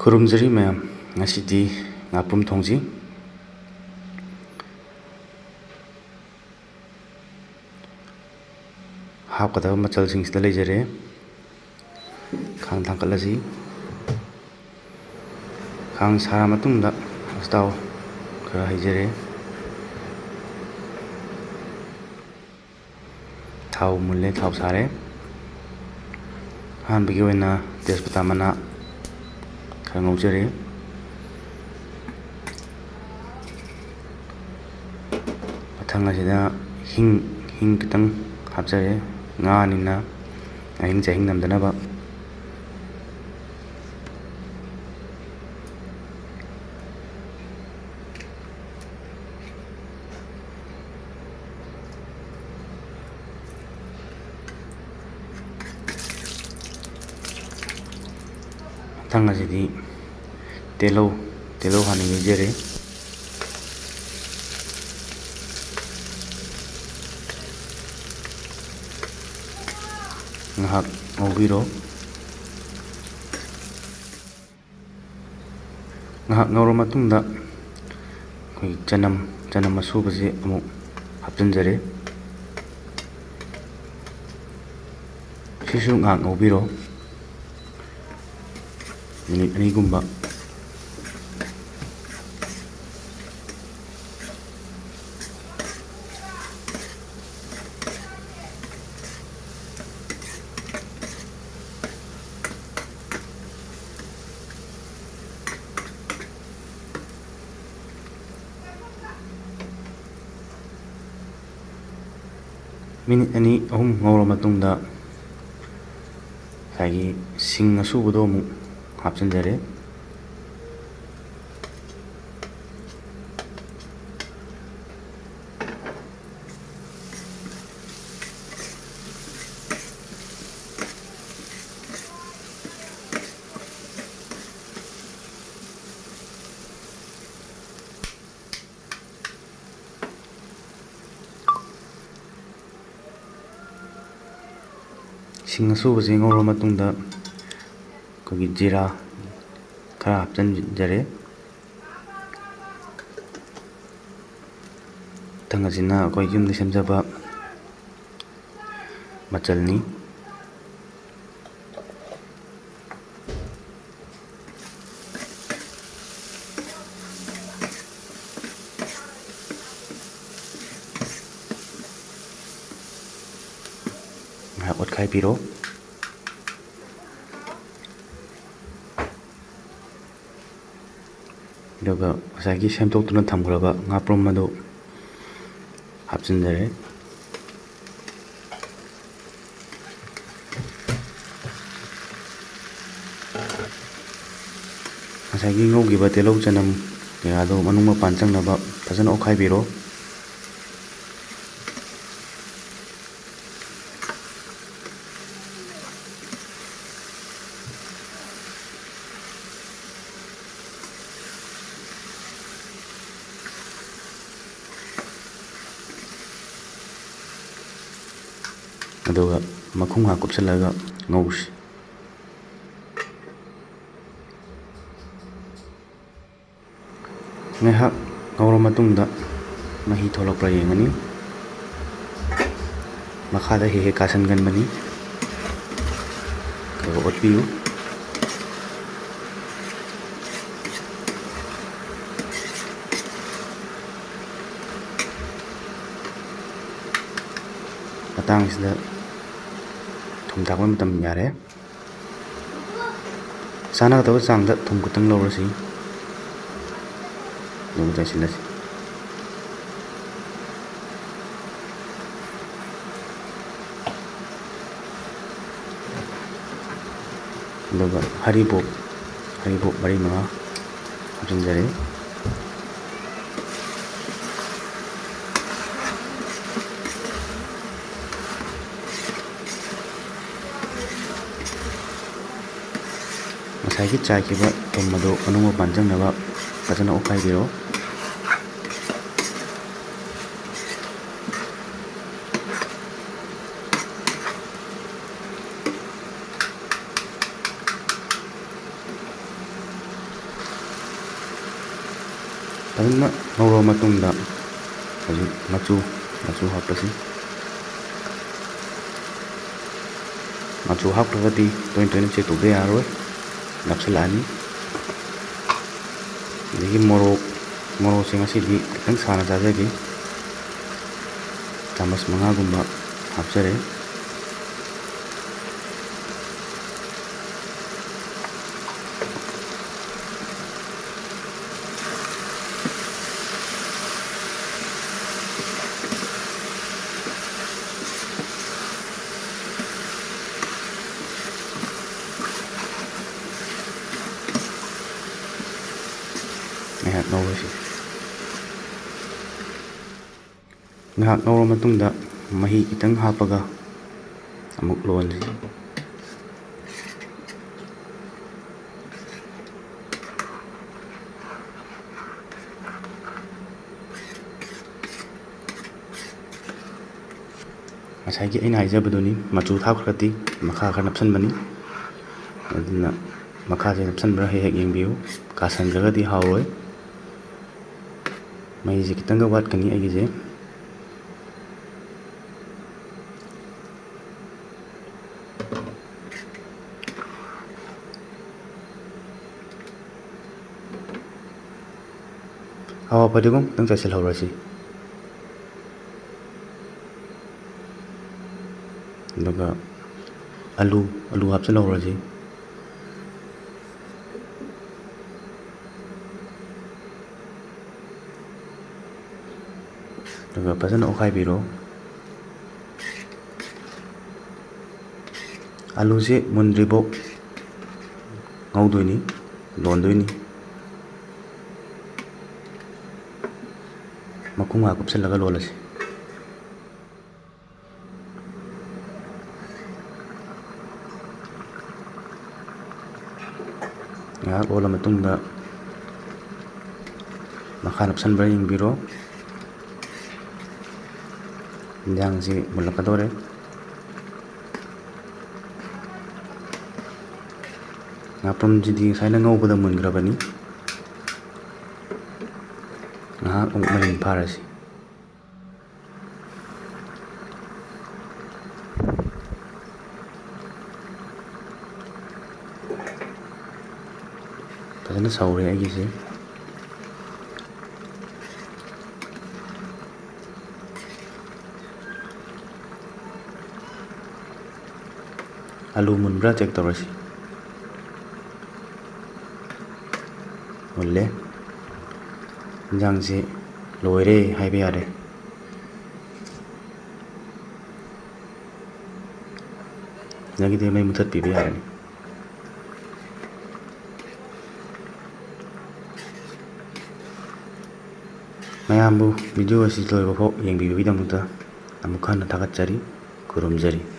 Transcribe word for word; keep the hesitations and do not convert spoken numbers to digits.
ꯈꯨꯔꯨꯝꯖꯔꯤ ꯃꯌꯥꯝ, ꯉꯁꯤꯗꯤ ꯉꯥꯄ꯭ꯔꯨꯝ ꯊꯣꯡꯁꯤ꯫ ꯍꯥꯞꯀꯗꯕ ꯃꯆꯜꯁꯤꯡꯁꯤꯗ ꯂꯩꯖꯔꯦ꯫ ꯈꯥꯡ ꯊꯥꯡꯒꯠꯂꯁꯤ꯫ ꯈꯥꯡ ꯁꯥꯔ ꯃꯇꯨꯡꯗ ꯑꯆꯥꯊꯥꯎ ꯈꯔ ꯍꯩꯖꯔꯦ꯫ ꯊꯥꯎ ꯃꯨꯜꯂꯦ, ꯊꯥꯎ ꯁꯥꯔꯦ꯫ ꯑꯍꯥꯟꯕꯒꯤ ꯑꯣꯏꯅ ꯇꯦꯖꯄꯇꯥ ꯃꯅꯥ ꯈꯔ ꯉꯧꯖꯔꯦ꯫ ꯃꯊꯪ ꯑꯁꯤꯗ ꯍꯤꯡ, ꯍꯤꯡ ꯈꯤꯇꯪ ꯍꯥꯞꯆꯔꯦ꯫ ꯉꯥꯅꯤꯅ ꯑꯍꯤꯡ ꯆꯥꯍꯤꯡ ꯅꯝꯗꯅꯕ꯫ ꯃꯊꯪ ꯑꯁꯤꯗꯤ ꯇꯤꯜꯍꯧ, ꯇꯤꯜꯍꯧ ꯍꯥꯟꯅ ꯌꯩꯖꯔꯦ꯫ ꯉꯥꯏꯍꯥꯛ ꯉꯧꯕꯤꯔꯣ꯫ ꯉꯥꯏꯍꯥꯛ ꯉꯧꯔ ꯃꯇꯨꯡꯗ ꯑꯩꯈꯣꯏꯒꯤ ꯆꯅꯝ, ꯆꯅꯝ ꯑꯁꯨꯕꯁꯦ ꯑꯃꯨꯛ ꯍꯥꯞꯆꯤꯟꯖꯔꯦ꯫ ꯁꯤꯁꯨ ꯉꯥꯏꯍꯥꯛ ꯉꯧꯕꯤꯔꯣ, ꯃꯤꯅꯤꯠ ꯑꯅꯤꯒꯨꯝꯕ꯫ ꯃꯤꯅꯤꯠ ꯑꯅꯤ ꯑꯍꯨꯝ ꯉꯧꯔ ꯃꯇꯨꯡꯗ ꯉꯁꯥꯏꯒꯤ ꯁꯤꯡ ꯑꯁꯨꯕꯗꯣ ꯑꯃꯨꯛ ꯍꯥꯞꯆꯤꯟꯖꯔꯦ꯫ ꯁꯤꯡ ꯑꯁꯨꯕꯁꯤ ꯉꯧꯔ ꯃꯇꯨꯡꯗ ꯑꯩꯈꯣꯏꯒꯤ ꯖꯤꯔꯥ, ꯈꯔ ꯍꯥꯞꯆꯤꯟꯖꯔꯦ꯫ ꯃꯊꯪ ꯑꯁꯤꯅ ꯑꯩꯈꯣꯏ ꯌꯨꯝꯗ ꯁꯦꯝꯖꯕ ꯃꯆꯜꯅꯤ꯫ ꯉꯥꯏꯍꯥꯛ ꯑꯣꯠꯈꯥꯏꯕꯤꯔꯣ꯫ ꯑꯗꯨꯒ ꯉꯁꯥꯏꯒꯤ ꯁꯦꯝꯗꯣꯛꯇꯨꯅ ꯊꯝꯈ꯭ꯔꯕ ꯉꯥꯄ꯭ꯔꯨꯝ ꯑꯗꯨ ꯍꯥꯞꯆꯤꯟꯖꯔꯦ꯫ ꯉꯁꯥꯏꯒꯤ ꯉꯧꯈꯤꯕ ꯇꯤꯜꯍꯧ ꯆꯅꯝ ꯀꯌꯥꯗꯣ ꯃꯅꯨꯡ ꯃꯄꯥꯟ ꯆꯪꯅꯕ ꯐꯖꯅ ꯑꯣꯠꯈꯥꯏꯕꯤꯔꯣ꯫ ꯑꯗꯨꯒ ꯃꯈꯨꯝ ꯉꯥꯏꯍꯥꯛ ꯀꯨꯞꯁꯜꯂꯒ ꯉꯧꯁꯤ꯫ ꯉꯥꯏꯍꯥꯛ ꯉꯧꯔ ꯃꯇꯨꯡꯗ ꯃꯍꯤ ꯊꯣꯛꯂꯛꯄ꯭ꯔꯥ ꯌꯦꯡꯒꯅꯤ꯫ ꯃꯈꯥꯗ ꯍꯦꯛ ꯍꯦꯛ ꯀꯥꯁꯟꯒꯟꯕꯅꯤ꯫ ꯈꯔ ꯈꯔ ꯑꯣꯠꯄꯤꯌꯨ꯫ ꯃꯇꯥꯡꯁꯤꯗ ꯊꯨꯝ ꯊꯥꯛꯄ ꯃꯇꯝ ꯌꯥꯔꯦ꯫ ꯆꯥꯟꯅꯒꯗꯕ ꯆꯥꯡꯗ ꯊꯨꯝ ꯈꯤꯇꯪ ꯂꯧꯔꯁꯤ꯫ ꯑꯗꯨꯒ ꯆꯥꯏꯁꯤꯜꯂꯁꯤ꯫ ꯑꯗꯨꯒ ꯍꯔꯤꯕꯣꯞ, ꯍꯔꯤꯕꯣꯞ ꯃꯔꯤ ꯃꯉꯥ ꯍꯥꯞꯆꯤꯟꯖꯔꯦ꯫ ꯉꯁꯥꯏꯒꯤ ꯆꯥꯏꯈꯤꯕ ꯊꯨꯝ ꯑꯗꯨ ꯃꯅꯨꯡ ꯃꯄꯥꯟ ꯆꯪꯅꯕ ꯐꯖꯅ ꯑꯣꯠꯈꯥꯏꯕꯤꯔꯣ꯫ ꯐꯖꯅ ꯉꯧꯔꯕ ꯃꯇꯨꯡꯗ ꯍꯧꯖꯤꯛ ꯃꯆꯨ, ꯃꯆꯨ ꯍꯥꯞꯄꯁꯤ꯫ ꯃꯆꯨ ꯍꯥꯞꯈ꯭ꯔꯒꯗꯤ ꯇꯣꯏꯅ ꯇꯣꯏꯅ check ꯇꯧꯗ ꯌꯥꯔꯣꯏ, ꯅꯞꯁꯤꯜꯂꯛꯑꯅꯤ꯫ ꯑꯗꯒꯤ ꯃꯣꯔꯣꯛ, ꯃꯣꯔꯣꯛꯁꯦ ꯉꯁꯤꯗꯤ ꯈꯤꯇꯪ ꯁꯥꯅ ꯆꯥꯖꯒꯦ, ꯆꯥꯃꯁ ꯃꯉꯥꯒꯨꯝꯕ ꯍꯥꯞꯆꯔꯦ꯫ ꯉꯥꯏꯍꯥꯛ ꯉꯧꯔꯁꯤ꯫ ꯉꯥꯏꯍꯥꯛ ꯉꯧꯔ ꯃꯇꯨꯡꯗ ꯃꯍꯤ ꯈꯤꯇꯪ ꯍꯥꯞꯄꯒ ꯑꯃꯨꯛ ꯂꯣꯟꯁꯤ꯫ ꯉꯁꯥꯏꯒꯤ ꯑꯩꯅ ꯍꯥꯏꯖꯕꯗꯨꯅꯤ, ꯃꯆꯨ ꯊꯥꯛꯈ꯭ꯔꯗꯤ ꯃꯈꯥ ꯈꯔ ꯅꯞꯁꯟꯕꯅꯤ, ꯑꯗꯨꯅ ꯃꯈꯥꯁꯦ ꯅꯞꯁꯟꯕ꯭ꯔꯥ ꯍꯦꯛ ꯍꯦꯛ ꯌꯦꯡꯕꯤꯌꯨ, ꯀꯥꯁꯟꯈ꯭ꯔꯒꯗꯤ ꯍꯥꯎꯔꯣꯏ꯫ ꯃꯩꯁꯦ ꯈꯤꯇꯪꯒ ꯋꯥꯠꯀꯅꯤ ꯑꯩꯒꯤꯁꯦ꯫ ꯍꯋꯥ ꯐꯗꯤꯒꯣꯝ ꯈꯤꯇꯪ ꯆꯥꯏꯁꯤꯜꯍꯧꯔꯁꯤ꯫ ꯑꯗꯨꯒ ꯑꯂꯨ, ꯑꯂꯨ ꯍꯥꯞꯆꯤꯜꯍꯧꯔꯁꯤ꯫ ꯑꯗꯨꯒ ꯐꯖꯅ ꯑꯣꯠꯈꯥꯏꯕꯤꯔꯣ꯫ ꯑꯂꯨꯁꯦ ꯃꯨꯟꯗ꯭ꯔꯤꯐꯥꯎ ꯉꯧꯗꯣꯏꯅꯤ, ꯂꯣꯟꯗꯣꯏꯅꯤ꯫ ꯃꯈꯨꯝ ꯉꯥꯏꯍꯥꯛ ꯀꯨꯞꯁꯜꯂꯒ ꯂꯣꯜꯂꯁꯤ꯫ ꯉꯥꯏꯍꯥꯛ ꯂꯣꯜꯂ ꯃꯇꯨꯡꯗ ꯃꯈꯥ ꯅꯞꯁꯟꯕ꯭ꯔꯥ ꯌꯦꯡꯕꯤꯔꯣ꯫ ꯏꯟꯖꯥꯡꯁꯤ ꯃꯨꯜꯂꯛꯀꯗꯧꯔꯦ꯫ ꯉꯥꯄ꯭ꯔꯨꯝꯁꯤꯗꯤ ꯉꯁꯥꯏꯅ ꯉꯧꯕꯗ ꯃꯨꯟꯈ꯭ꯔꯕꯅꯤ꯫ ꯉꯥꯏꯍꯥꯛ ꯑꯃꯨꯛ ꯃꯔꯤꯟ ꯐꯥꯔꯁꯤ꯫ ꯐꯖꯅ ꯁꯧꯔꯦ ꯑꯩꯒꯤꯁꯦ꯫ ꯑꯂꯨ ꯃꯨꯟꯕ꯭ꯔꯥ check ꯇꯧꯔꯁꯤ꯫ ꯃꯨꯜꯂꯦ꯫ ꯏꯟꯖꯥꯡꯁꯤ ꯂꯣꯏꯔꯦ ꯍꯥꯏꯕ ꯌꯥꯔꯦ꯫ ꯁꯤꯗꯒꯤꯗꯤ ꯃꯩ ꯃꯨꯊꯠꯄꯤꯕ ꯌꯥꯔꯅꯤ꯫ ꯃꯌꯥꯝꯕꯨ video ꯑꯁꯤ ꯂꯣꯏꯕ ꯐꯥꯎ ꯌꯦꯡꯕꯤꯕꯒꯤꯗꯃꯛꯇ ꯑꯃꯨꯛ ꯍꯟꯅ ꯊꯥꯒꯠꯆꯔꯤ, ꯈꯨꯔꯨꯝꯖꯔꯤ꯫